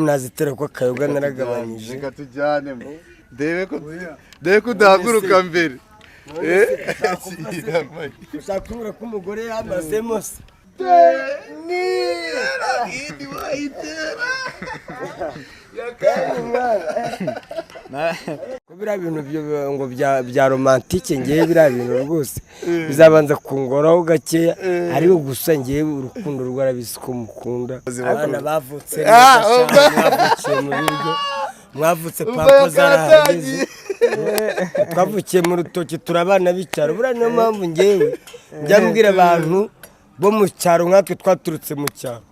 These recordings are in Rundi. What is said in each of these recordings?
Nazitera ko akayoga naragabanyije. Reka tujyane, ndebe ko udahaguruka mbere. Ushaka kubura ko umugore yamazemo se? Indi wayitera. Ko biriya bintu ngo bya romantique, ngewe biriya bintu rwose bizabanza kungoraho gakeya, ariko gusa ngewe urukundo rwarabizi ko mukunda. Abana bavutse neza cyane, mwavukiye mu biryo, mwavutse pampa zarahageze. Twavukiye mu rutoki, turi abana b'icyaro. Buriya niyo mpamvu ngewe njya mbwira abantu bo mu cyaro, nkatwe twaturutse mu cyaro,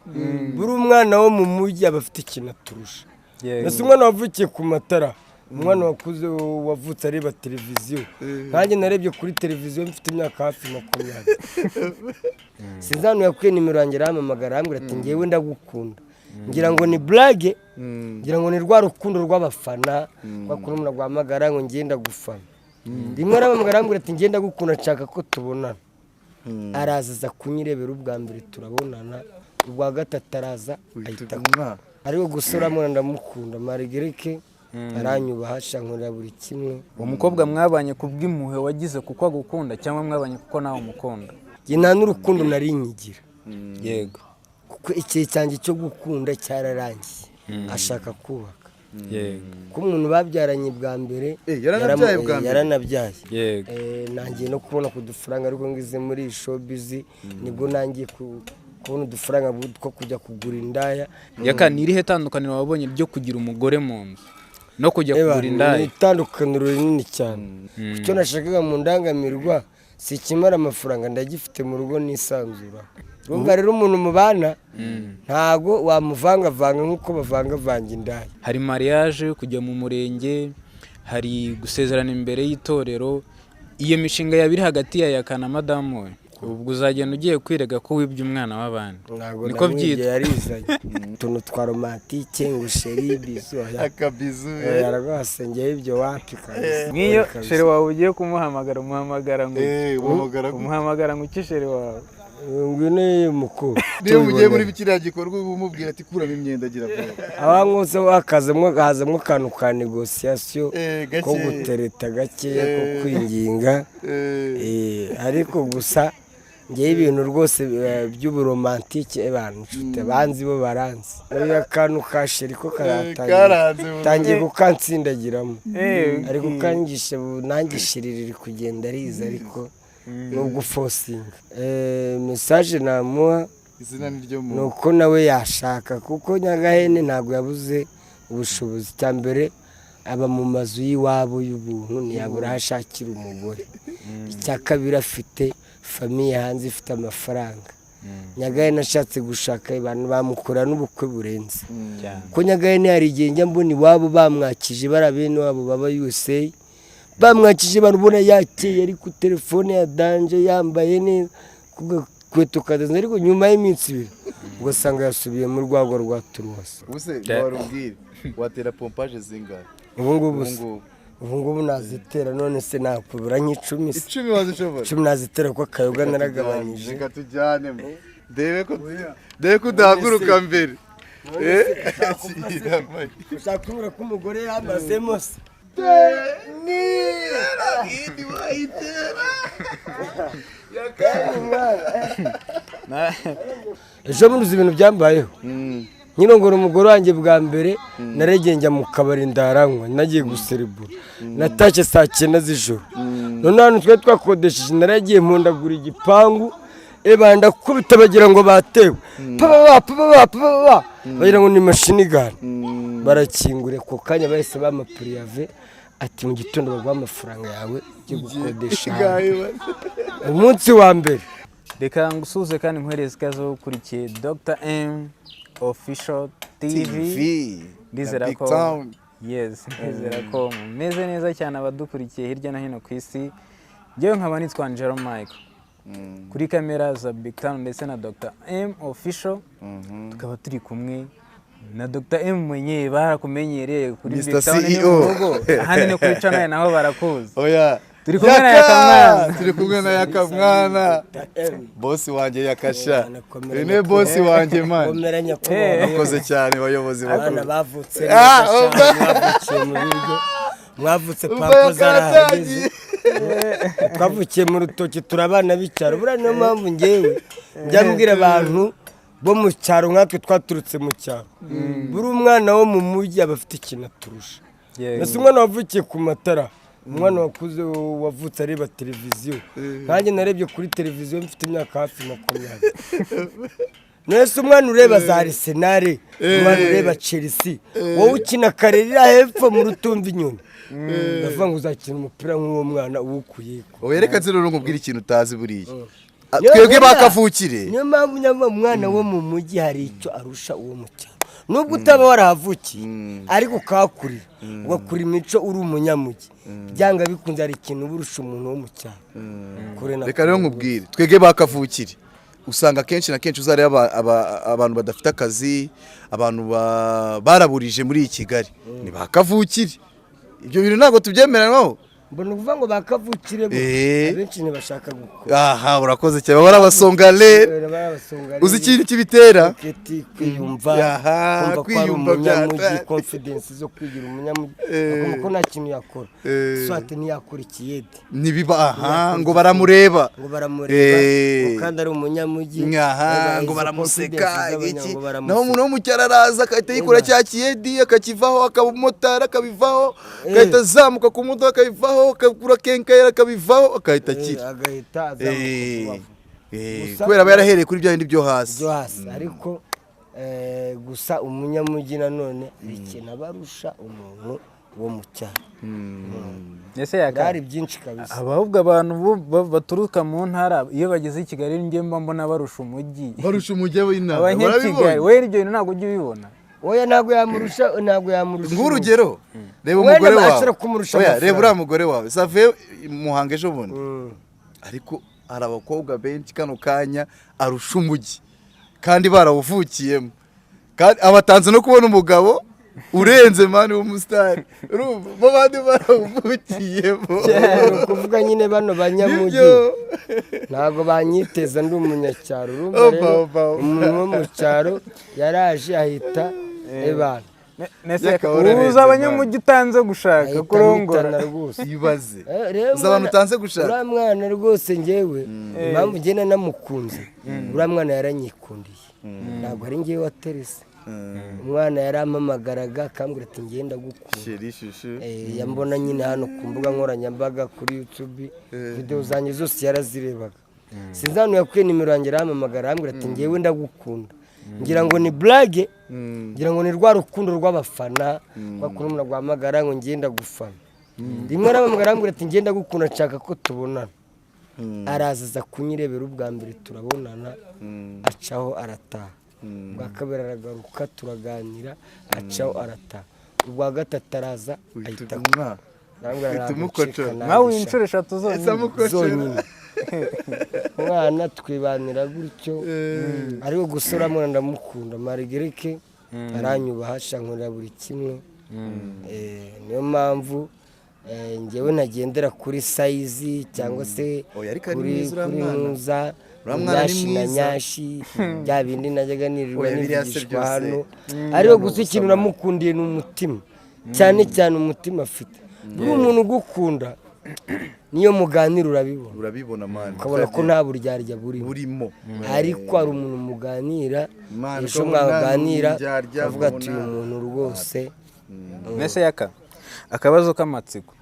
buri umwana wo mu mujyi aba afite ikintu aturusha. Mbese umwana wavukiye ku matara, umwana wakuze wavutse areba televiziyo, nkanjye narebye kuri televiziyo mfite imyaka hafi 20. Sinzi ahantu yakuye nimero yanjye, arampamagara, arambwira ati: "Ngewe ndagukunda." Ngira ngo ni blague, ngira ngo ni rwa rukundo rw'abafana, kwa kuntu umuntu aguhamagara ngo ngewe ndagufana. Rimwe arampamagara, arambwira ati: "Ngewe ndagukunda, nshaka ko tubonana." Araza, aza kunyirebera. Ubwa mbere turabonana, ubwa gatatu araza ahita. Ariko gusa uramubona, ndamukunda marigereke, aranyubaha, nkorera buri kimwe. Uwo mukobwa mwabanye ku bw'impuhwe wagize kuko agukunda, cyangwa mwabanye kuko nawe umukunda? Njye nta n'urukundo nari nyigira, kuko igihe cyanjye cyo gukunda cyararangiye, ashaka kubaka. Ko umuntu babyaranye bwa mbere. Yaranabyaye bwa mbere? Yaranabyaye. Nangiye no kubona ku dufaranga, ariko ngize muri iyi showbiz nibwo nangiye kubona udufaranga two kujya kugura indaya. Yaka, ni irihe tandukaniro wabonye ryo kugira umugore mu nzu no kujya Eba, kugura indaya? Ni itandukaniro rinini cyane. Icyo nashakaga mu ndangamirwa si ikimara amafaranga, ndagifite mu rugo nisanzura. Urumva rero, umuntu mubana ntago wamuvangavanga nk'uko bavangavanga indaya. Hari mariage, kujya mu murenge, hari gusezerana imbere y'itorero. Iyo mishinga yaba iri hagati ya Yaka na madamu we, ubwo uzagenda ugiye kwirega ko wibye umwana w'abandi? Ntabwo Niko namwibye. byitwa. Yarizanye utuntu twa romantique, ngo chéri, bisou, oya. Akabizu. Oya rwose, ngewe ibyo wapi kabisa. Nk'iyo Kabisa. chéri wawe ugiye kumuhamagara, umuhamagara ngo Umuhamagara gute? Umuhamagara ngo iki chéri wawe? Ngwino yewe mukuru. Niyo mugiye muri kiriya gikorwa, uba umubwira ati: "Kuramo imyenda, agira vuba." Abankose hakazamo akantu ka négociation, Gake. ko gutereta gakeya, ko kwinginga. Ariko gusa ngewe ibintu rwose by'uburomantique, abantu inshuti banzi bo baranzi. Oya, akantu ka chéri ko karatangiye Karanze burundu. Tangiye kukansindagiramo, ariko kangisha nanjye chéri riri kugenda riza, ariko nubwo uforcinga. Message namuha Izina ni ryo ni muntu. uko nawe yashaka, kuko Nyagahene ntabwo yabuze ubushobozi. Cya mbere, aba mu mazu y'iwabo y'ubuntu, ntiyabura aho ashakira umugore. Icya kabiri, afite famille hanze ifite amafaranga. Nyagahene ashatse gushaka, abantu bamukora n'ubukwe burenze. Cyane. Ko Nyagahene hari igihe njya mbona iwabo bamwakije, bari bene wabo baba USA, bamwakije, barubona yakeye, ari ku telefone ya danger, yambaye neza, ku gakweto kadenze, ariko nyuma y'iminsi 2 ugasanga yasubiye mu rwego rwa turuwasi. Ubuse warubwire, watera pompage zingahe? Ubu ngubu Ubu se? ngubu. Ubu ngubu nazitera, none se nakubura nk'icumi se? 10 wazishobora? 10 nazitera, ko akayoga naragabanyije. Reka tujyane, ndebe ko udahaguruka mbere. Ushaka kubura ko umugore yamazemo se? Indi wayitera. Ejo bundi uzi ibintu byambayeho? Nkirongora umugore wanjye bwa mbere, naregeye njya mu kabari, ndaranywa, nagiye guserebura, natashye saa 9 z'ijoro. Noneho ahantu twari twakodesheje, naragiye mpondagura igipangu, eba ndakubita, bagira ngo batewe, papa papa papa, bagira ngo ni machine gun, barakingura. Ako kanya bahise bampa préavis, ati: "Mu gitondo baguha amafaranga yawe ujye gukodesha ahandi." Umunsi wa mbere. Reka ngusuhuze kandi nkohereze ikaze ukurikiye Dr M Official TV. Ndizera Big ko Town. Yes, ndizera ko mumeze neza cyane, abadukurikiye hirya no hino ku isi. Njyewe nkaba nitwa Angelo Michael, kuri kamera za Big Town ndetse na Dr M Official, tukaba turi kumwe na Dr M mwenyewe. Barakumenyereye kuri Mr. Big Town, ni CEO. mu rugo, ahandi ni kuri channel naho barakuzi. Oya. Turi kumwe na Yakamwana. Turi kumwe na Yakamwana, boss wanjye Yakasha. Komera. Uyu niwe boss wanjye, man. Komera nyakubahwa. Akoze cyane, bayobozi Abana bakuru. bavutse Ah, neza umva. cyane, mwavukiye mu biryo, mwavutse Umva, pampo zarahageze. yakaratangiye. Twavukiye mu rutoki, turi abana b'icyaro. Buriya niyo mpamvu ngewe njya mbwira abantu bo mu cyaro, nkatwe twaturutse mu cyaro, buri umwana wo mu mujyi aba afite ikintu aturusha. Mbese umwana wavukiye ku matara, umwana wakuze wavutse areba televiziyo, nkanjye narebye kuri televiziyo mfite imyaka hafi 20. Nese umwana ureba za Arsenal, umwana ureba Chelsea, wowe ukina karerira hepfo mu rutumva inyoni, ndavuga ngo uzakina umupira nk'uwo mwana uwukuye ko? Oya, reka nzi rero nkubwire ikintu utazi buriya. Niyo Twebwe bakavukire. Niyo mpamvu nyamara umwana wo mu mujyi hari icyo arusha uwo mu cyaro, nubwo utaba warahavukiye ariko ukahakurira, ugakura imico uri umunyamujyi, byanga bikunze hari ikintu uba urusha umuntu wo mu cyaro kure na Reka rero kure. nkubwire, twebwe bakavukire usanga kenshi na kenshi uzareba abantu badafite akazi, abantu baraburije muri iyi Kigali ni bakavukire. Ibyo bintu ntabwo tubyemeranywaho. Mbona ukuvuga ngo bakavukire bo abenshi ntibashaka gukora. Aha urakoze cyane, baba ari abasongale. Barabasonga. Uzi ikintu kibitera? Keti kwiyumva, Aha, kumva ko ari kwiyumva umunyamujyi, byata. confidence zo kwigira umunyamujyi, akumva ko nta kintu yakora, swate ntiyakora ikiyede. Ntibiba aha ngo baramureba. Ngo baramureba, ngo kandi ari umunyamujyi. Aha ngo izo baramuseka confidence z'abanya- iki ngo baramuseka. Naho umuntu wo mu cyaro araza agahita yikora cya kiyedi akakivaho, akaba umumotari akabivaho, agahita azamuka ku modoka akabivaho, akagura kenkayeri akabivaho, agahita akira. Agahita azamuka vuba vuba. Kubera aba yarahereye kuri bya bindi byo hasi. Byo hasi. Ariko gusa umunyamujyi nanone hari ikintu aba arusha umuntu wo mu cyaro. Ese Yaka, Birahari byinshi kabisa. Ahubwo abantu baturuka mu ntara iyo bageze i Kigali njye mba mbona barusha umujyi. Barusha umujyi w'intara. Abanyakigali, we ibyo bintu ntabwo ujya ubibona? Oya, ntabwo yamurusha, ntabwo yamurusha. Ng'urugero, reba Wenda umugore wawe. ashobora kumurusha Oya, amafaranga. reba uriya mugore wawe save Muhanga ejo bundi, ariko hari abakobwa benshi kano kanya arusha umujyi kandi barawuvukiyemo, kandi abatanze no kubona umugabo urenze, man, w'umusitari. Urumva bo bandi barawuvukiyemo. Ni ukuvuga nyine bano banyamujyi Nibyo. ntabwo banyiteza, ndi umunyacyaro, urumva? Opa, Rero opa, opa. umuntu wo mu cyaro yaraje ahita ebana. Nese Yaka, urarenze, uza abanyamujyi utanze gushaka ahita kurongora. ampitana rwose. Ibaze Rero uzi abantu utanze gushaka. Uriya mwana rwose, ngewe impamvu ngenda namukunze, uriya mwana yaranyikundiye, ntabwo ari ngewe waterese. Umwana yarampamagaraga akambwira ati ngenda gukunda. Chéri chouchou. Yambona nyine hano ku mbuga nkoranyambaga, kuri YouTube, videwo zanjye zose yarazirebaga. Sinzi ahantu yakuye nimero yanjye, arampamagara arambwira ati ngewe ndagukunda. Ngira ngo ni blague, ngira ngo ni rwa rukundo rw'abafana, rwa kuntu umuntu aguhamagara ngo ngewe ndagufana. Rimwe arampamagara arambwira ati ngewe ndagukunda, nshaka ko tubonana. Araza aza kunyirebera ubwa mbere, turabonana, acaho arataha. Ubwa kabiri aragaruka, turaganira, acaho arataha. Ubwa gatatu araza ahita arambwira Uhita ntabwo umukocora. ncika nanjye Nawe sha. inshuro eshatu zonyine. Zonyine umwana twibanira gutyo. Ariko gusa uriya mwana ndamukunda, marigereke aranyubaha, nkorera buri kimwe. Niyo mpamvu njyewe ntagendera kuri size cyangwa se Oya, ariko ari kuri mwiza uriya kuri mwana. ntuza Uriya mwana ni nyashi na mwiza. nyashi, bya bindi najyaga nirirwa Oya, biriya se nivugishwa byose. hano. Ariko gusa ikintu namukundiye ni umutima, cyane cyane umutima afite. Buri umuntu ugukunda niyo muganira urabibona. Urabibona, man. Ukabona ko nta buryarya burimo. Burimo. Ariko hari umuntu muganira, Man, ejo ukabona mwaganira ni uburyarya, ukavuga ati uyu ukabona- muntu rwose. Mbese Yaka, akabazo k'amatsiko,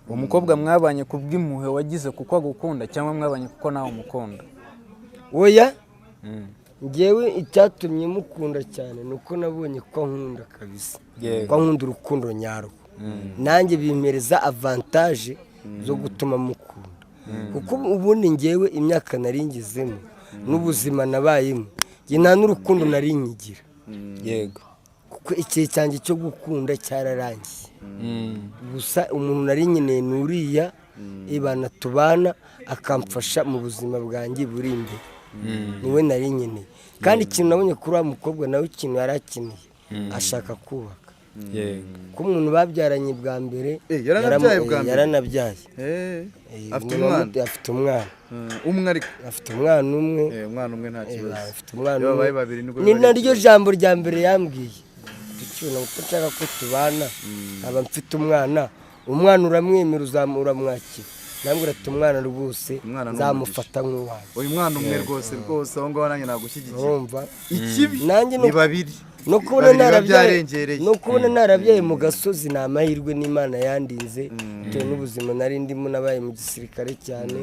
uwo mukobwa mwabanye ku bw'impuhwe wagize kuko agukunda, cyangwa mwabanye kuko nawe umukunda? Oya, ngewe icyatumye mukunda cyane ni uko nabonye ko ankunda kabisa, ko ankunda urukundo nyarwo, nanjye bimpereza avantage zo gutuma mukunda, kuko ubundi ngewe imyaka nari ngezemo n'ubuzima nabayemo, njye nta n'urukundo nari nkigira, kuko igihe cyanjye cyo gukunda cyararangiye. Gusa umuntu nari nkeneye ni uriya ibana tubana akamfasha mu buzima bwanjye buri imbere, niwe nari nkeneye. Kandi ikintu nabonye kuri wa mukobwa nawe, ikintu yari akeneye, ashaka kubaka. Ko umuntu babyaranye bwa mbere. Yaranabyaye bwa mbere? Yaranabyaye. Afite umuntu umwana? Afite umwana. Umwe ariko? Afite umwana umwe. Umwana umwe nta kibazo. Afite umwana Iyo babaye umwe. babiri nibwo Ni biba ari naryo ikibazo. jambo rya mbere yambwiye, tukibona ko nshaka ko tubana, nkaba mfite umwana, umwana uramwemera, uramwakira? Nambwira ati umwana rwose Umwana ni nzamufata nk'uwanjye. Uyu mwana umwe rwose rwose, aho ngaho nanjye nagushyigikira. Urumva? Ikibi Nanjye ni babiri. No kubona Babiri biba narabyaye byarengereye. No kubona narabyaye mu gasozi ni amahirwe n'Imana yandinze, bitewe n'ubuzima nari ndimo, nabaye mu gisirikare cyane.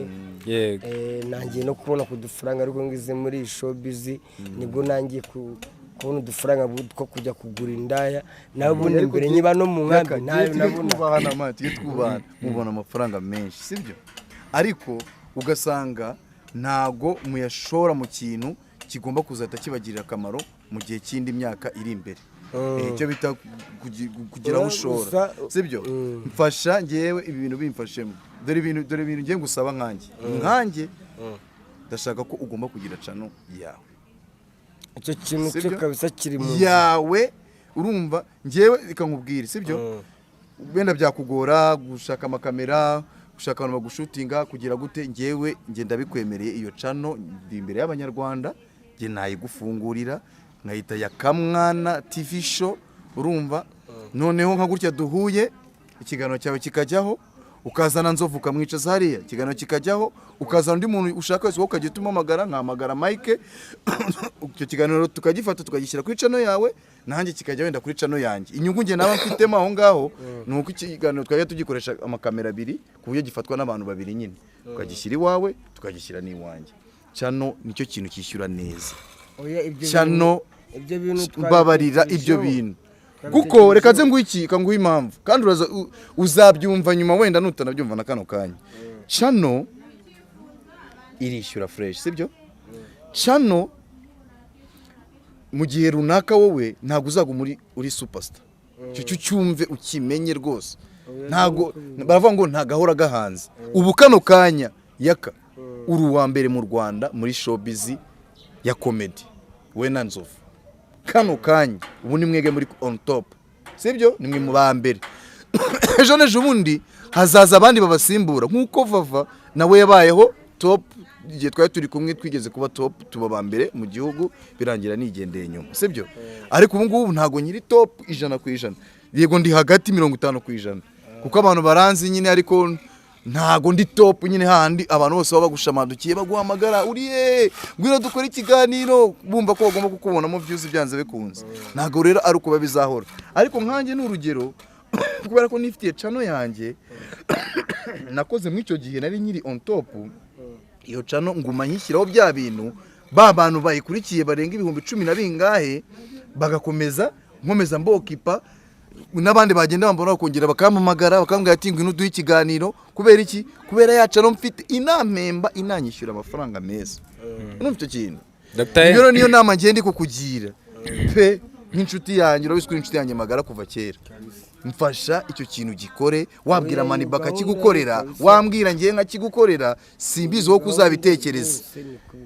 Nangiye no kubona ku dufaranga, ariko ngize muri iyi showbiz nibwo nangiye kubona udufaranga two kujya kugura indaya. Nawe ubundi Ariko mbere nkiba no mu nkambi Yaka, ntayo tujye nabona. Twubahana man, tujye twubahana. Mubona amafaranga menshi, sibyo? Ariko ugasanga ntago muyashora mu kintu kigomba kuzahita kibagirira akamaro mu gihe cy'indi myaka iri imbere. Icyo bita kugira aho ushora, sibyo? Mfasha ngewe ibi bintu bimfashemo. Dore ibintu ngiye ngusaba nkanjye ndashaka ko ugomba kugira channel yawe. Icyo kintu cyo Sibyo? kabisa kiri mu Yawe, urumva? Ngewe reka nkubwire, sibyo? Wenda byakugora gushaka amakamera, gushaka abantu bagushutinga, kugira gute. Ngewe nge ndabikwemereye, iyo channel ndi imbere y'Abanyarwanda, nge nayigufungurira nkayita ya Kamwana TV Show, urumva? Noneho nka gutya duhuye, ikiganiro cyawe kikajyaho, ukazana Nzovu ukamwicaza hariya, ikiganiro kikajyaho, ukazana undi muntu ushaka wese, wowe ukajya utumuhamagara, nkahamagara Mike, icyo kiganiro tukagifata tukagishyira kuri channel yawe, nanjye kikajya wenda kuri channel yanjye. Inyungu njye naba mfitemo aho ngaho ni uko ikiganiro twajya tugikoresha amakamera abiri, ku buryo gifatwa n'abantu babiri nyine, tukagishyira iwawe, tukagishyira n'iwanjye. Channel nicyo kintu cyishyura neza. Oya, ibyo Channel, ibyo bintu mbabarira, ibyo twabitekerejeho. bintu, kuko reka nze nguhe iki, nguhe impamvu, kandi uraza uzabyumva nyuma, wenda nutanabyumva na kano kanya. Channel irishyura fresh, sibyo? Channel mu gihe runaka wowe ntabwo uzaguma uri superstar. Icyo cyo cyumve ukimenye rwose. Ntabwo baravuga ngo ntagahora gahanze. Ubu kano kanya Yaka uri uwa mbere mu Rwanda muri showbiz ya comedy, we na Nzovu. Kano kanya ubu ni mwege muri on top, sibyo? Ni mwe mu ba mbere. Ejo n'ejo bundi hazaza abandi babasimbura, nk'uko Vava nawe yabayeho top igihe twari turi kumwe, twigeze kuba top, tuba ba mbere mu gihugu, birangira nigendeye nyuma, sibyo? Ariko ubu ngubu ntabwo nyiri top 100%. Yego ndi hagati 50%, kuko abantu baranzi nyine, ariko ntago ndi top nyine handi abantu bose baba bagushamadukiye, baguhamagara, uriye ngwino dukore ikiganiro, bumva ko bagomba kukubonamo views byanze bikunze. Ntago rero ari uko bizahora. Ariko nkanjye ni urugero, kubera ko nifitiye channel yanjye nakoze muri icyo gihe nari nkiri on top, iyo channel nguma nkishyiraho bya bintu, ba bantu bayikurikiye barenga ibihumbi cumi na bingahe, bagakomeza nkomeza mbokipa, n'abandi bagenda bambona bakongera bakampamagara, bakambwira ati ngwino uduhe ikiganiro. Kubera iki? Kubera ya channel mfite inampemba, inanyishyura amafaranga meza. Urumva icyo kintu? Dr. Iyo rero niyo nama ngiye ndi kukugira pe, nk'inshuti yanjye. Urabizi ko uri inshuti yanjye magara kuva kera. Mfasha icyo kintu gikore. Wabwira Oya, Maniba gahunda akakigukorera, kabisa. wambwira ngiye nkakigukorera, simbizi wowe ko uzabitekereza. Rwose ni ko.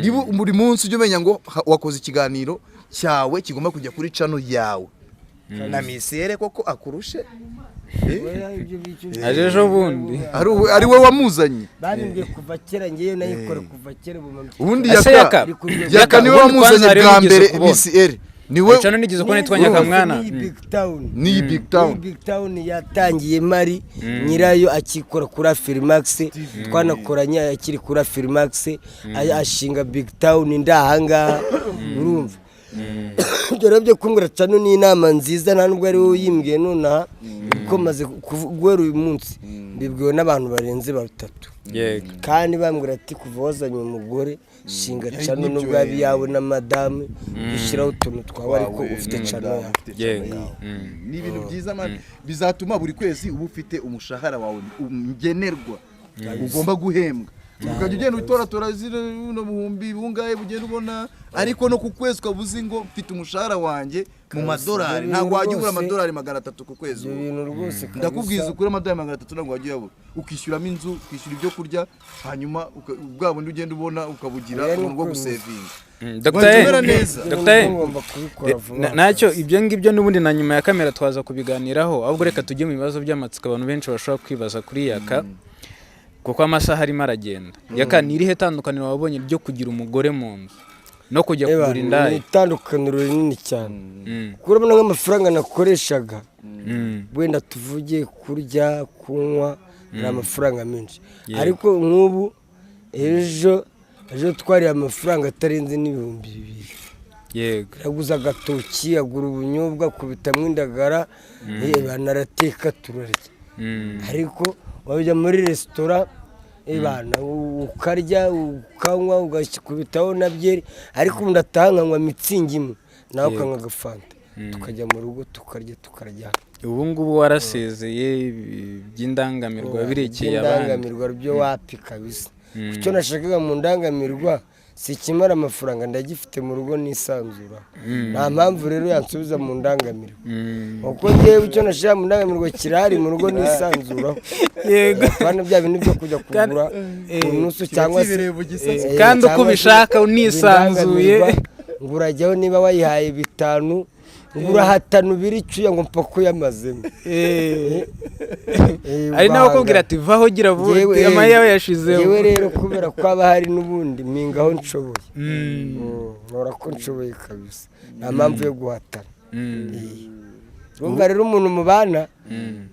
Niba buri munsi ujya umenya ngo wakoze ikiganiro cyawe kigomba kujya kuri channel yawe na misere koko akurushe. Oya, ibyo Aje ejo bundi. Ari we wamuzanye. Babimbwiye kuva kera, ngewe nayikora kuva kera, ubu Ubundi Ese Yaka Yaka, Yaka niwe ubundi kwanza wamuzanye hariyo bwa nigeze mbere. kubona. Misere niwe. Channel nigeze kubona yitwa Nyakamwana. N'iyi Big Town. N'iyi Big Town. N'iyi Big Town yatangiye mari nyirayo akikora kuri Afrimax, twanakoranye akiri kuri Afrimax, ashinga Big Town ndahangaha, urumva? Ibyo rero byo kumbwira channel ni inama nziza, nta nubwo ari wowe uyimbwiye nonaha, kuko maze guhera uyu munsi mbibwiwe n'abantu barenze batatu, kandi bambwira ati kuva wazanye umugore, shinga channel, Nibyo, nubwo yaba iyawe na madamu, ushyiraho utuntu twawe, ariko Wawe ufite channel n'umudamu yawe. ufite channel yawe. Ni ibintu byiza man, bizatuma buri kwezi uba ufite umushahara wawe ngenerwa ugomba guhembwa, ukajya ugenda utoratora zino buhumbi bungahe bugenda ubona, ariko no ku kwezi ukaba uzi ngo mfite umushahara wanjye mu madolari. Ibyo Ntabwo bintu wajya ubura rwose- amadolari 300 ku kwezi Ibyo ubu. bintu rwose kabisa. Ndakubwiza ukuri, amadolari 300 ntabwo wajya uyabura, ukishyuramo inzu, ukishyura ibyo kurya, hanyuma bwa bundi ugenda ubona ukabugira Oya, ni ubuntu bwo uko bimeze. gusevinga. Dr. Batumera E. neza. Dr. E. Ngomba kubikora vuba. Ntacyo ibyo ngibyo n'ubundi na nyuma ya kamera twaza kubiganiraho. Ahubwo reka tujye mu bibazo by'amatsiko abantu benshi bashobora kwibaza kuri Yaka, kuko amasaha arimo aragenda. Yaka, ni irihe tandukaniro wabonye ryo kugira umugore mu nzu no kujya Eba, kugura indaya? Ni itandukaniro rinini cyane, kuko urabona nk'amafaranga nakoreshaga, wenda tuvuge kurya, kunywa, ni amafaranga menshi. Ariko nk'ubu ejo twariye amafaranga atarenze n'2000. Yaguze agatoki, agura ubunyobwa, akubitamo indagara, banarateka turarya. Ariko wajya muri resitora, bana, ukarya, ukanywa, ugakubitaho na byeri, ariko ubu ndataha nkanywa Mützig imwe, nawe ukanywa agafanta, tukajya mu rugo tukarya, tukaryama. Ubu ngubu warasezeye, iby'indangamirwa birekeye abandi. Indangamirwa byo wapi kabisa. Icyo nashakaga mu ndangamirwa si ikimara amafaranga, ndagifite mu rugo nisanzura. Nta mpamvu rero yansubiza mu ndangamirwa, kuko ngewe icyo nashaka mu ndangamirwa kirahari mu rugo nisanzuraho. Kandi bya bintu byo kujya kugura ku nusu cyangwa se kibereye mu gisozi. Kandi uko cyangwa se ubishaka unisanzuye. indangamirwa, ngo urajyaho niba wayihaye 5, ngo urahatana ubiri icyuya ngo mpaka uyamazemo. Hari n'abakubwira ati: "Vaho, gira vuba, amaye yawe yashizeho." Yewe rero, kubera ko haba hari n'ubundi mpinga aho nshoboye. Nkora ko nshoboye kabisa, nta mpamvu yo guhatana. Urumva rero, umuntu mubana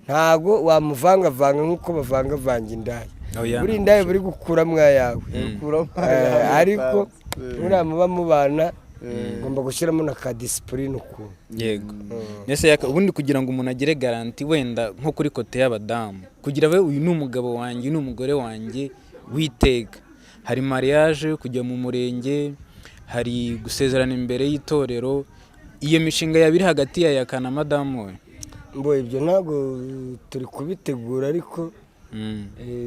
ntago wamuvangavanga nk'uko bavangavanga indaya. Oya. Buri indaya buri gukuramo ayawe. Kuramo Ariko buriya muba mubana ugomba gushyiramo na ka discipline ukuntu. Yego. Mbese ubundi kugira ngo umuntu agire garantie, wenda nko kuri côté y'abadamu, kugira we uyu ni umugabo wanjye, uyu ni umugore wanjye witeka, hari mariage, kujya mu murenge, hari gusezerana imbere y'itorero, iyo mishinga yaba iri hagati ya Yaka na madamu we? Mbo ibyo ntabwo turi kubitegura, ariko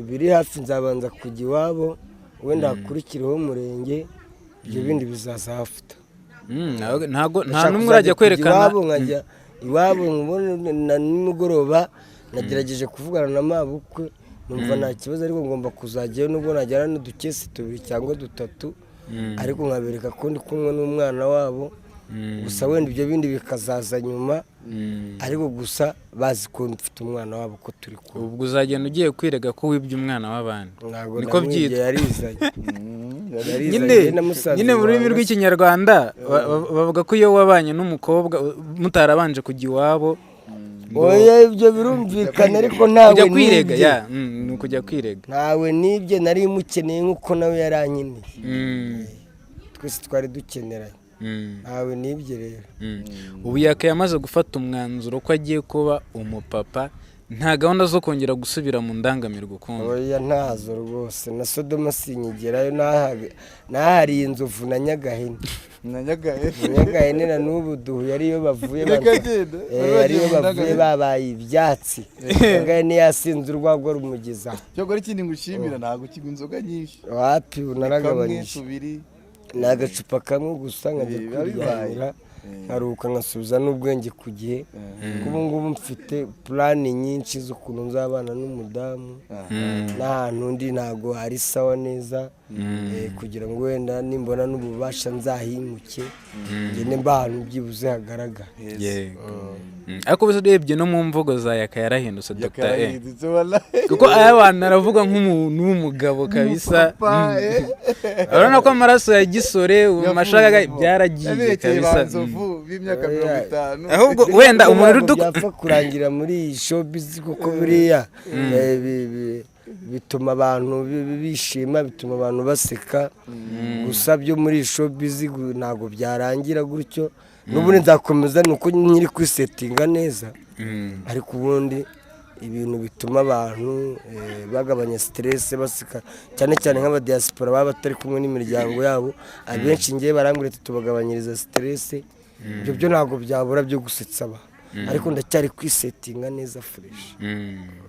biri hafi. Nzabanza kujya iwabo, wenda hakurikireho umurenge, ibyo bindi bizaza hafuta. Ntago nta Ndashaka n'umwe urajya kuzajya kujya kwerekana. iwabo, nkajya iwabo nkubone na nimugoroba. Nagerageje kuvugana na mabukwe, numva nta kibazo, ariko ngomba kuzajyayo nubwo najyana n'udukesi tubiri cyangwa dutatu, ariko nkabereka ko ndi kumwe n'umwana wabo. Gusa wenda ibyo bindi bikazaza nyuma, ariko gusa bazi ko mfite umwana wabo, ko turi kumwe. Ubwo uzagenda ugiye kwirega ko wibye umwana w'abandi? Ntabwo Niko namwibye, byitwa. yarizanye. Yarizanye, Nyine namusanze nyine mu rurimi iwawe. rw'Ikinyarwanda bavuga ko iyo wabanye n'umukobwa mutarabanje kujya iwabo. Oya, ibyo birumvikana, ariko ntawe Kujya kwirega. nibye. Ya, ni ukujya kwirega. Ntawe nibye, nari mukeneye nk'uko nawe yarankeneye. Twese twari dukeneranye. Ntawe nibye rero. Ubu Yaka yamaze gufata umwanzuro ko agiye kuba umupapa, nta gahunda zo kongera gusubira mu ndangamirwa ukundi? Oya, ntazo rwose. Na Sodoma sinyigerayo, nahariye inzovu na Nyagahene. Na Nyagahene. Nyagahene na n'ubu duhuye ariyo bavuye. Reka genda. Ariyo bavuye babaye ibyatsi. Nyagahene yasinze urwagwa rumugeza. Cyakora ikindi ngushimira, ntabwo ukinywa inzoga nyinshi. Wapi, Kamwe, naragabanyije. tubiri. Ni agacupa kamwe gusa, nkajya Biba bibaye. kwiryamira, nkaruhuka, nkasubiza n'ubwenge ku gihe. Kuko ubu ngubu mfite plan nyinshi z'ukuntu nzabana n'umudamu, n'ahantu ndi ntabwo hari sawa neza, kugira ngo wenda nimbona n'ububasha nzahimuke, ngende mba ahantu byibuze hagaragara. Yego. Ariko ubu urebye no mu mvugo za Yaka yarahindutse, Dr. E. Yarahindutse wallahi. Kuko aya bantu aravuga nk'umuntu w'umugabo kabisa. Papa, eh. Urabona ko amaraso ya gisore ubu mashaka Yavuyemo. byaragiye Yaberekeye ba kabisa. nzovu b'imyaka 50. Ahubwo wenda umuntu uri Ntabwo byapfa kurangira muri iyi showbiz, kuko buriya bituma abantu bishima, bituma abantu baseka. Gusa byo muri iyi showbiz ntabwo byarangira gutyo. N'ubundi nzakomeza, ni uko nyiri kwisetinga neza. Ariko ubundi ibintu bituma abantu bagabanya stress, baseka, cyane cyane nk'abadiaspora baba batari kumwe n'imiryango yabo, abenshi ngewe barambwira ati tubagabanyiriza stress. Ibyo byo ntabwo byabura byo gusetsa abantu, ariko ndacyari kwisetinga neza fresh.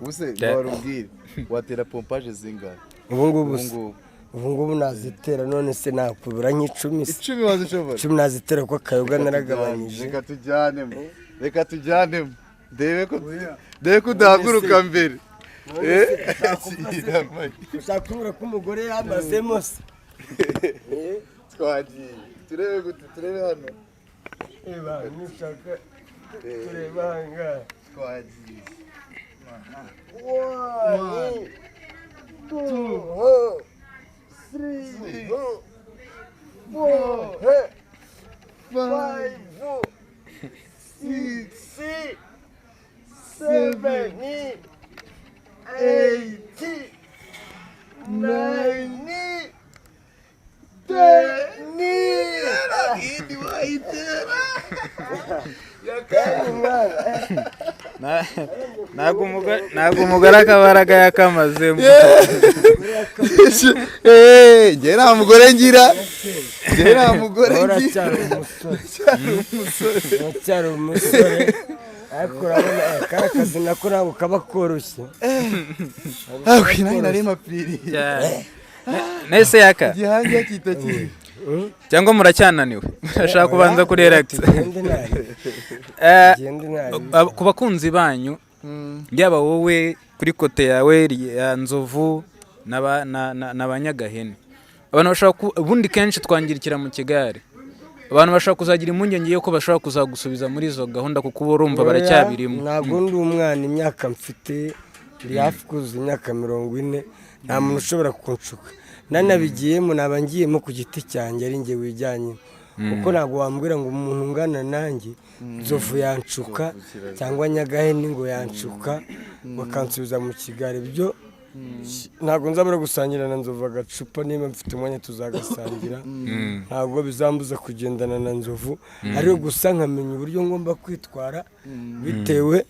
Ubuse wari watera pompage zingahe? Ubu ngubu Ubu se? ngubu. Ubu ngubu nazitera, none se nakubura nk'icumi se? 10 wazishobora? 10 nazitera, kuko akayoga naragabanyije. Reka tujyanemo, reka tujyanemo, ndebe ko udahaguruka mbere. Ushaka kubura ko umugore yamazemo se? Twagiye. Turebe gute? Turebe hano. Eba nushaka tureba ahangaha. Twagiye. One, two, three, four, five, six, seven, eight, nine, ten. Indi wayitera. Ntabwo umugore akabaraga yakamazemo. Eh, njye nta mugore ngira, njye nta mugore ngira. Uracyari umusore. Uracyari umusore, ariko urabona kariya kazi nako ntabwo kaba koroshye. Ah, nanjye nari mapfiriye. Cyane. Nese yaka Igihange kita kizi. Cyangwa muracyananiwe, murashaka kubanza kuri relax? Tugende nabi. Tugende nabi. Ku bakunzi banyu, yaba wowe kuri côté yawe ya Nzovu na ba Nyagahene, abantu bashobora ubundi kenshi twangirikira mu kigare, abantu bashobora kuzagira impungenge yuko bashobora kuzagusubiza muri izo gahunda, kuko uba urumva baracyabirimo. Ntabwo ndi umwana. Imyaka mfite, ndi hafi kuzuza imyaka 40. Nta muntu ushobora kunshuka. Nanabigiyemo, naba ngiyemo ku giti cyanjye, ari njye wijyanye, kuko ntabwo wambwira ngo umuntu ungana nanjye, Nzovu yanshuka cyangwa Nyagahene ngo yanshuka bakansubiza mu kigare. Byo ntabwo nzabura gusangira na Nzovu agacupa. Niba mfite umwanya tuzagasangira. Ntabwo bizambuza kugendana na Nzovu, ariko gusa nkamenya uburyo ngomba kwitwara bitewe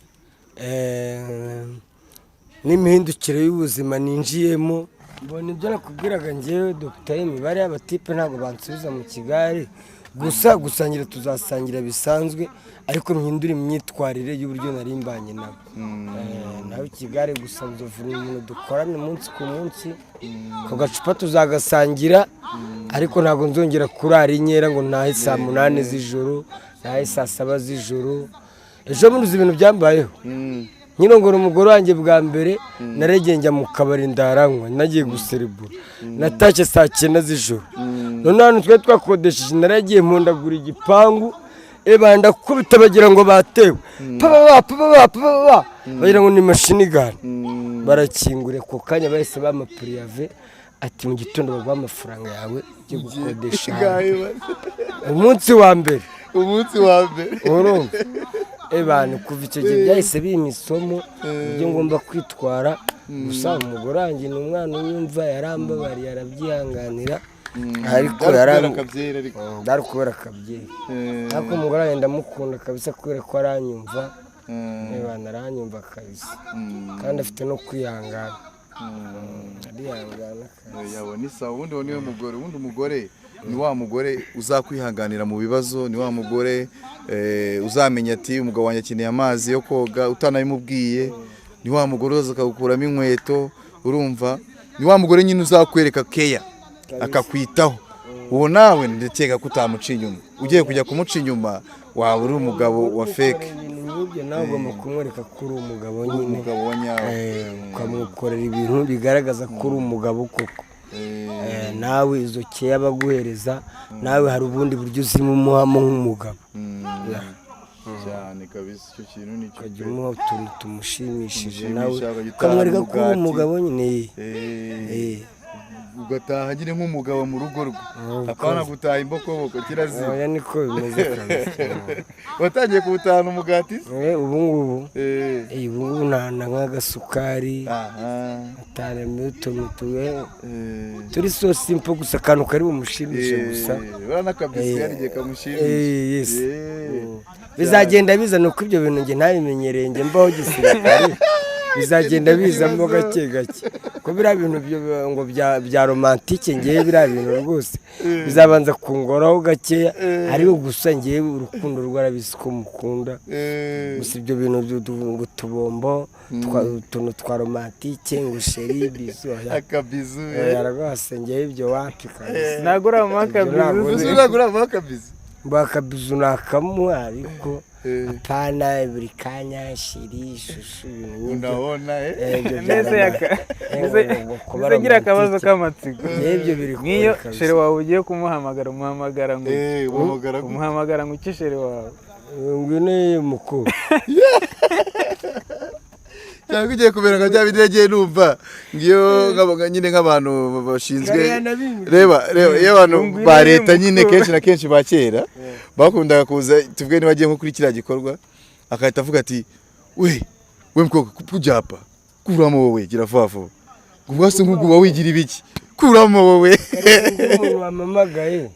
n'imihindukire y'ubuzima ninjiyemo. Mbona ibyo nakubwiraga ngewe, dogita y'imibare y'abatipe, ntabwo bansubiza mu kigare. Gusa gusangira tuzasangira bisanzwe, ariko mpindure imyitwarire y'uburyo nari mbanye nabo. Nawe ikigare gusa, Nzovu ni umuntu dukorana umunsi ku munsi. Ako gacupa tuzagasangira, ariko ntabwo nzongera kurara inkera ngo ntahe saa 8 z'ijoro, ntahe saa 7 z'ijoro. Ejo bundi uzi ibintu byambayeho? Nkirongora umugore wanjye bwa mbere, naregeye njya mu kabari ndaranywa, nagiye guserebura, natashye saa 9 z'ijoro. Noneho ahantu twari twakodesheje, naragiye mpondagura igipangu, eba ndakubita, bagira ngo batewe, papa papa papa, bagira ngo ni machine gun. Barakingura, ako kanya bahise bampa préavis, ati mu gitondo baguha amafaranga yawe ujye gukodesha ahandi. Umunsi wa mbere. Umunsi wa mbere. Urumva ebana, kuva icyo gihe byahise bimpa isomo uburyo ngomba kwitwara. Gusa umugore wanjye ni umwana unyumva, yarambabariye arabyihanganira, ariko Byari yaram kubera akabyeri ariko. Byari kubera akabyeri, ariko umugore wanjye ndamukunda kabisa kubera ko aranyumva. Ebana aranyumva kabisa, kandi afite no kwihangana, arihangana kabisa. Yabona isaha. Ubundi uwo niwe mugore. Ubundi umugore ni wa mugore uzakwihanganira mu bibazo, ni wa mugore uzamenya ati umugabo wanjye akeneye amazi yo koga utanabimubwiye, ni wa mugore uza akagukuramo inkweto, urumva, ni wa mugore nyine uzakwereka keya, akakwitaho. Uwo nawe ndakeka ko utamuca inyuma. Ugiye kujya kumuca inyuma, waba uri umugabo wa fake. Ibintu nk'ibyo nawe ugomba kumwereka ko uri umugabo nyine. Umugabo wa nyawe. Ukamukorera ibintu bigaragaza ko uri umugabo koko. Nawe izo keya baguhereza, nawe hari ubundi buryo uzimumuhamo nk'umugabo. Yeah. Cyane kabisa, icyo kintu ni cyo. Ukajya umuha utuntu tumushimishije nawe, Umushimisha, ukajya utahana ukamwereka ko uri umugati. umugabo nyine. Ugataha nyine nk'umugabo mu rugo rwe, apana gutaha imbokoboko, kirazira. Oya, niko bimeze kabisa. Watangiye kuwutahana umugati se? Ubu ngubu ubu ngubu ntahana nk'agasukari, atahana utuntu turi so simple, gusa akantu kari bumushimishe gusa. Buriya n'akabisi hari igihe kamushimisha. Yes. Bizagenda biza, ni uko ibyo bintu njye ntabimenyereye, njye mbaho gisirikare. Bizagenda bizamo gake gake, ko biriya bintu ngo bya romantique, ngewe biriya bintu rwose bizabanza kungoraho gakeya, ariko gusa ngewe urukundo rwarabizi ko mukunda. Gusa ibyo bintu ngo utubombo, utuntu twa romantique, ngo chéri, bisou, oya. Akabizu. Oya rwose, ngewe ibyo wapi kabisa. Ntabwo uramuha Ibyo ntabwo akabizu? Uzi, ntabwo uramuha akabizu? Mbaka akabizu nakamuha, ariko Apana buri kanya chéri, chouchou, ibintu nk'ibyo. Ndabona. Ibyo Mbese byaramaye. yaka Ngo kuba mbese ngira akabazo romantique. k'amatsiko. Njyewe ibyo biri Nk'iyo kure kabisa. chéri wawe ugiye kumuhamagara, umuhamagara ngo Uhamagara gute? Umuhamagara ngo iki chéri wawe? Ngwino mukuru. Cyangwa ugiye kumera nka bya bindi yagiye numva ngiyo nyine nk'abantu bashinzwe Kariya nabimbwiye. Reba reba, iyo abantu Ngwino ba leta nyine mukuru. Kenshi na kenshi ba kera bakundaga kuza, tuvuge niba agiye nko kuri kiriya gikorwa, agahita avuga ati: "We we mukobwa, kujya hapa, kuramo wowe, gira vuba vuba." Ngo ubwo se nk'ubwo uba wigira ibiki? Kuramo wowe. Umuntu wampamagaye,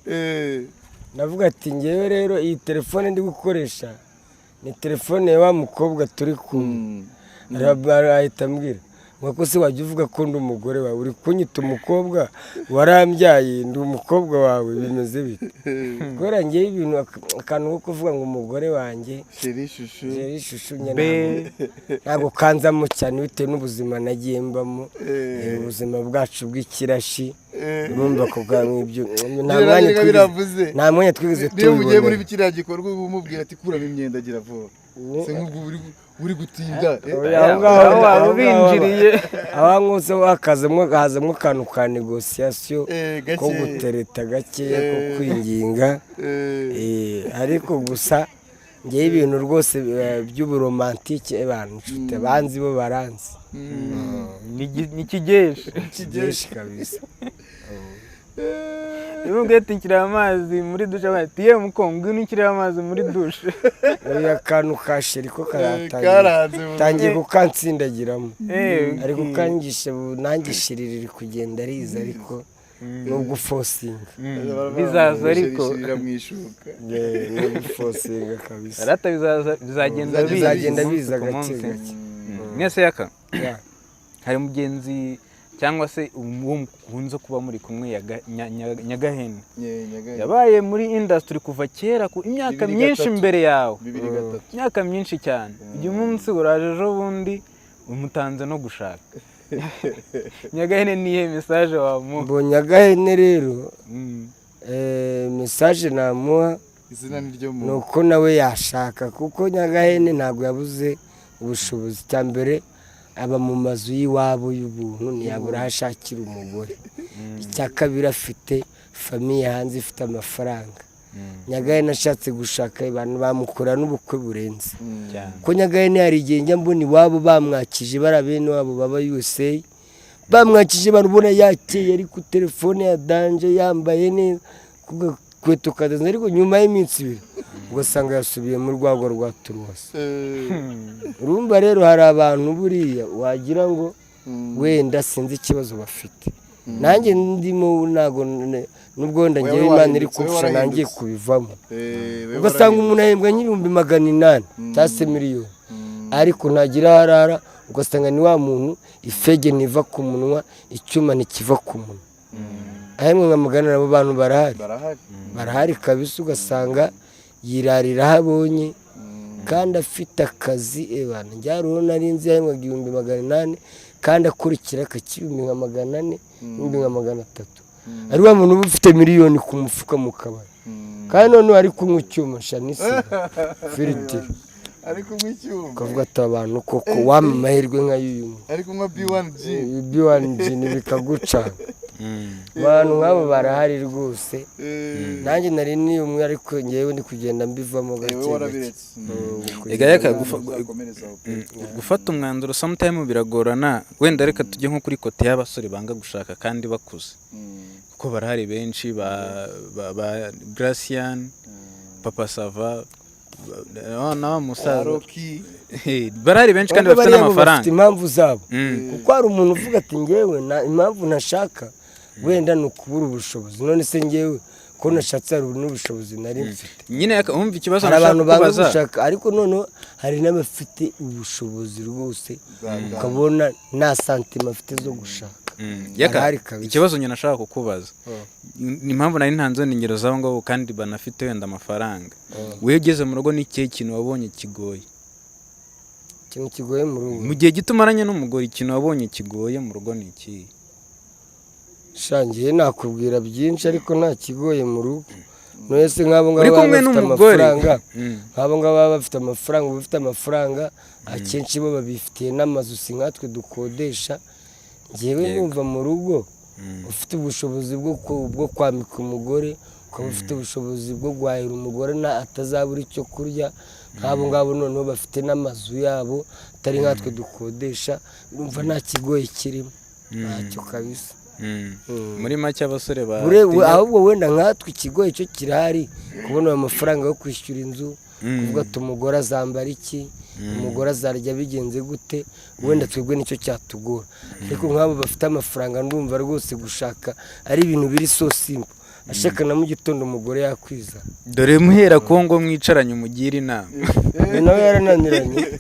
navuga ati: "Ngewe rero iyi telefone ndi gukoresha ni telefone ya wa mukobwa turi kumwe." Ahita ambwira ngo: "Ko se wajya uvuga ko ndi umugore wawe? Uri kunyita umukobwa, warambyaye, ndi umukobwa wawe, bimeze bite?" Kubera ngewe ibintu akantu ko kuvuga ngo umugore wanjye, Chéri, chouchou. Chéri, chouchou, njye Be. ntabwo kanzamo cyane bitewe n'ubuzima nagiye mbamo, ubuzima bwacu bw'ikirashi. Urumva ko bwa nk'ibyo nta mwanya twigeze Biravuze. nta mwanya twigeze Niyo mugiye muri tubibonera. kiriya gikorwa, uba umubwira ati: "Kuramo imyenda, gira vuba." Se nk'ubwo uri gutinda? Oya, aho ngaho Aho waba aho ngaho ubinjiriye. Aho ngaho hakazamo hazamo akantu ka négociation, Gake. ko gutereta gakeya, ko kwinginga. Ariko gusa ngewe ibintu rwose by'uburomantique, abantu inshuti abanzi bo baranzi. Ni kigeshi. Byinshi kabisa. Iyo umubwiye ati: "Nshyira amazi muri douche," ati: "Yewe muko, ngwino unshyirire amazi muri douche." Oya, akantu ka chéri ko karatangiye Karanze mu tangiye kukansindagiramo. Ariko kangisha nanjye chéri riri kugenda riza, ariko nubwo uforcinga. Bizaza ariko. Shirira mu ishuka. Ni uguforcinga kabisa. Rata bizaza, bizagenda biza Bizagenda umunsi biza ku gake munsi. gake. Mwese yaka Yeah. hari mugenzi cyangwa se uwo mukunze kuba muri kumwe Nyagahene yabaye muri industry kuva kera, ku imyaka Bibiri myinshi gatatu. mbere yawe, 2003. Imyaka myinshi cyane. Uyu munsi uraje, ejo bundi umutanze no gushaka. Nyagahene, nihe message wamuha? Mbonye agahene rero. Message namuha Izina ni ryo ni muntu. uko nawe yashaka, kuko Nyagahene ntabwo yabuze ubushobozi. Cya mbere, aba mu mazu y'iwabo y'ubuntu, ntiyabura aho ashakira umugore. Icya kabiri, afite famille hanze ifite amafaranga. Nyagahene ashatse gushaka, abantu bamukora n'ubukwe burenze. Cyane. Ko Nyagahene hari igihe njya mbona iwabo bamwakije, bari bene wabo baba USA, bamwakije, barubona yakeye, ari ku telefone ya danger, yambaye neza, ku gakweto kadenze, ariko nyuma y'iminsi 2 ugasanga yasubiye mu rwagwa rwa turuwasi. Urumva rero hari abantu buriya wagira ngo wenda sinzi ikibazo bafite, nanjye ndimo, ntabwo nubwo wenda Wewe ngewe Imana iri wahindutse, wewe kumfasha nangiye warahindutse. kubivamo. Ugasanga umuntu ahembwa nk'ibihumbi 800 cyangwa se miliyoni, ariko ntagira aho arara. Ugasanga ni wa muntu ifege ntiva ku munwa, icyuma ntikiva ku munwa, ahembwa nka 400. Abo bantu barahari. Barahari. Barahari kabisa. Ugasanga yirarira aho abonye kandi afite akazi. Ebana njyaruho nari nzi yahembwaga 800,000 kandi akurikira akakibihumbi nka 400, 300,000, ari wa muntu uba ufite miliyoni ku mufuka mu kabari, kandi noneho ari kunywa icyuma shanisiga filtre. Ari kunywa icyuma. Ukavuga ati: "Abantu koko wampa amahirwe nk'ay'uyu muntu." Ari kunywa B1G. B1G bikagucanga. Abantu nk'abo barahari rwose. Nanjye nari niyumwe, ariko ngewe ndi kugenda mbivamo gake Wowe gake. warabiretse. Ndi kugenda Ega reka Uzakomereza aho pe. Gufata umwanzuro sometime biragorana. Wenda reka tujye nko kuri côté y'abasore banga gushaka kandi bakuze, kuko barahari benshi, ba Gracian, Papa Sava, na wa musaza. Rocky. Barahari benshi kandi Bamwe bafite bariya bo bafite n'amafaranga. impamvu zabo, kuko hari umuntu uvuga ati: "Ngewe impamvu ntashaka wenda ni ukubura ubushobozi." None se ngewe ko nashatse hari n'ubushobozi nari mfite? Nyine wumva ikibazo Hari nashaka abantu banga kubaza. gushaka, ariko noneho hari n'abafite ubushobozi rwose, ukabona nta sentiment afite zo gushaka. Yaka, Barahari kabisa. ikibazo nyine nashaka kukubaza ni impamvu nari ntanze ingero z'abo ngabo kandi banafite wenda amafaranga. Wowe ugeze mu rugo, ni ikihe kintu wabonye kigoye? Ikintu kigoye mu rugo? Mu gihe gito umaranye n'umugore, ikintu wabonye kigoye mu rugo ni ikihe? Shangiye nakubwira byinshi, ariko nta kigoye mu rugo. Mwese nk'abo ngabo Uri baba kumwe bafite n'umugore. amafaranga, nk'abo ngabo baba bafite amafaranga, uba ufite amafaranga, akenshi bo babifitiye n'amazu, si nkatwe dukodesha. Ngewe numva mu rugo ufite ubushobozi bwo kwambika umugore, ukaba ufite ubushobozi bwo guhahira umugore na atazabura icyo kurya. Nk'abo ngabo noneho bafite n'amazu yabo, atari nkatwe dukodesha, ndumva nta kigoye kirimo, ntacyo kabisa. Muri make abasore ba Ahubwo wenda nkatwe ikigoye cyo kirahari, kubona ayo mafaranga yo kwishyura inzu, kuvuga ati umugore azambara iki, umugore azarya bigenze gute, wenda twebwe nicyo cyatugora. Ariko nk'abo bafite amafaranga, ndumva rwose gushaka ari ibintu biri so simple, ashaka na mu gitondo umugore yakwiza. Dore muhera ko ngo mwicaranye umugire inama. Uyu nawe yarananiranye.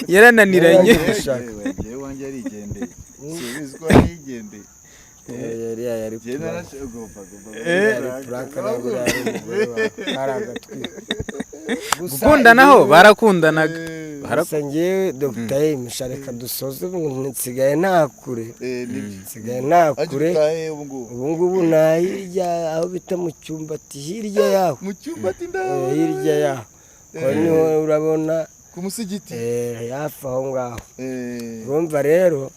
Yarananiranye. Yarangiye gushaka. Njyewe wanjye yarigendeye, si ubizi ko yarigendeye? Yari Njyewe prank. ugomba Yari prank, ntabwo yari umugore wawe, kari agatwiko. Gusa Gukundanaho barakundanaga. Gusa ngewe Dr M, reka dusoze, ubu nsigaye nta kure. Nibyo. Nsigaye nta kure. Utahe ubu ngubu? Ubu ngubu nta hirya aho bita mu cyumba, ati hirya yaho. Mu cyumba ati Eh, ndabona. Hirya yaho ko niho urabona. Ku musigiti. Hafi aho ngaho. Urumva rero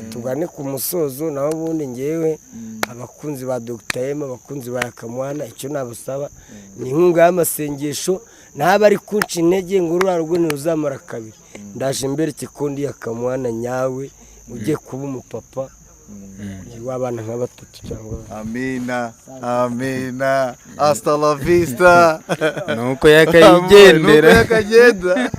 tugane ku musozo, naho ubundi ngewe abakunzi ba Dr M, abakunzi ba Yakamwana, icyo nabasaba ni inkunga y'amasengesho, ntaba ari kunca intege ngo ruriya rugo ntiruzamara kabiri. Ndaje mbereke ko ndi Yakamwana nyawe ugiye kuba umupapa w'abana nka batatu cyangwa bane. Amina, amina, hasta la vista. Nuko yakayigendera. Nuko yakagenda.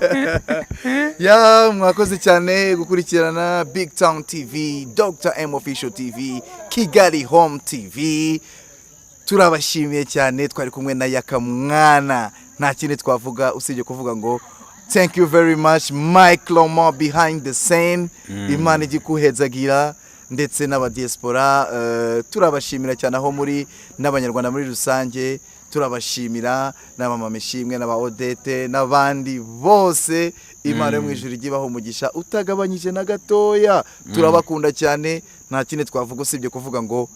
Ya, mwakoze cyane gukurikirana Big Town TV, Dr M Official TV, Kigali Home TV. Turabashimiye cyane. Twari kumwe na Yakamwana. Nta kindi twavuga usibye kuvuga ngo thank you very much, Mike Lomo behind the scene. Imana ijye ikuhezagira, ndetse n'abadiaspora turabashimira cyane aho muri, n'abanyarwanda muri rusange turabashimira, n'abamama Ishimwe n'aba Odette n'abandi bose. Imana yo mu ijuru ijye ibaha umugisha utagabanyije na gatoya. Turabakunda cyane. Nta kindi twavuga usibye kuvuga ngo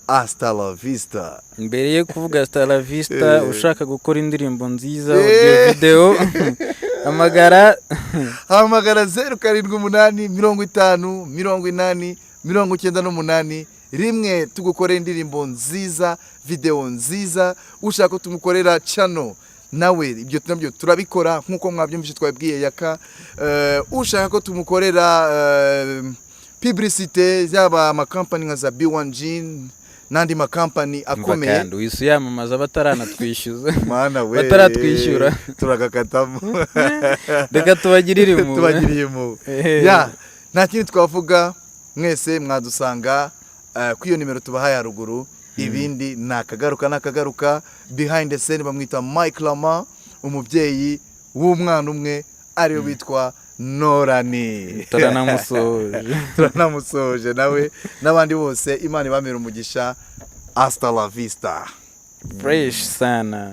hasta la vista. Mbere yo kuvuga hasta la vista, ushaka gukora indirimbo nziza, audio, video, hamagara. Hamagara 0785080981, tugukorera indirimbo nziza, video nziza. Ushaka ko tumukorera channel nawe, ibyo nabyo turabikora nk'uko mwabyumvise twabwiye Yaka. Ushaka ko tumukorera publicité, yaba amakampani nka za B1 Jean n'andi makampani akomeye. Kandi wise uyamamaza bataranatwishyuza. Mana we. Bataratwishyura. Turagakatamo. Reka tubagirire impuhwe. Tubagiriye impuhwe. Ya, nta kindi twavuga. Mwese mwadusanga kuri iyo nimero tubahaye haruguru. Ibindi ni akagaruka, ni akagaruka. Behind the scene bamwita Mike Lama, umubyeyi w'umwana umwe ariwe witwa Norani. Turanamusoje. Turanamusoje nawe n'abandi bose. Imana ibamere umugisha. Hasta la vista. Fresh sana.